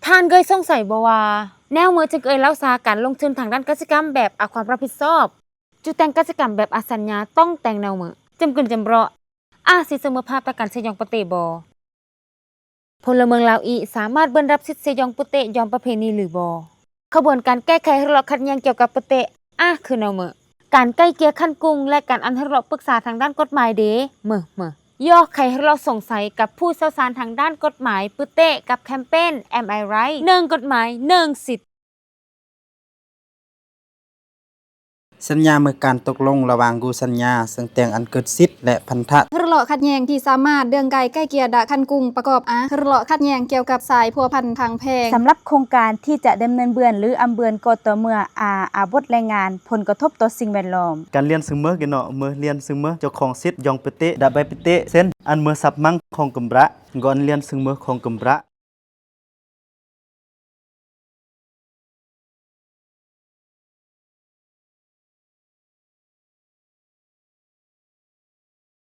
ທ່ານເຄີຍສົງໄສບໍ່ວ່າ ແນວເໝີຈຶ່ງເອີ້ນລາວຊາການລົງທຶນທາງດ້ານກະສິກຳແບບອາຄວາມຮັບຜິດຊອບ? ຈຸແຕ່ງກະສິກຳແບບອາສັນຍາຕ້ອງແຕ່ງແນວເໝີ ຈຳກຶນຈຳເຣາະ ອາຊິສະເໝີພາບຕໍ່ການເຊຍອງປະເຕະບໍ່? ພົນລະເມືອງລາວອີສາມາດເບິ່ນຮັບສິດເຊຍອງປະເຕະຍ້ອນປະເພນີຫຼືບໍ່? ຂະບວນການແກ້ໄຂເລື່ອງເລາະຂັດແຍ່ງກ່ຽວກັບປະເຕະ ອາ ຄືແນວເໝີ ການໄກ່ເກ່ຍຂັ້ນກຸງ ແລະ ການອັນເລື່ອງເລາະປຶກສາທາງດ້ານກົດໝາຍເດ ເໝີ ເໝີ ຢໍ້ໄຂເລື່ອງເລາະສົງໄສກັບຜູ້ຊ່ຽວຊານທາງດ້ານກົດໝາຍປະເຕະກັບແຄມເປນ Am I Right ໜຶ່ງ ກົດໝາຍ ໜຶ່ງ ສິດ. ສັນຍາເໝີການຕົກລົງລະຫວ່າງຄູ່ສັນຍາ ເຊິ່ງແຕ່ງອັນເກີດສິດ ແລະ ພັນທະ. ເລື່ອງເລາະຂັດແຍ່ງທີ່ສາມາດເລື່ອງໄກ່ໄກ່ເກ່ຍດະຂັ້ນກຸງ ປະກອບ ອາ ເລື່ອງເລາະຂັດແຍ່ງກ່ຽວກັບສາຍພົວພັນທາງແພ່ງ. ສຳລັບໂຄງການທີ່ຈະດຳເນີນເບືອນ ຫຼື ອຳເບືອນກໍຕໍ່ເມື່ອ ອາ ອາບົດແລງງານ ຜົນກະທົບຕໍ່ສິ່ງແວດລ້ອມ. ການລຽນເຊິ່ງເໝີ ກະເນາະ ເໝີລຽນເຊິ່ງເໝີ ເຈົ້າຂອງສິດຢອງປະເຕະ ດະໃບປະເຕະ ເຊັ່ນ ອັນເໝີສັບມັງຂອງກຳບະ ກໍອັນລຽນເຊິ່ງເໝີຂອງກຳບະ.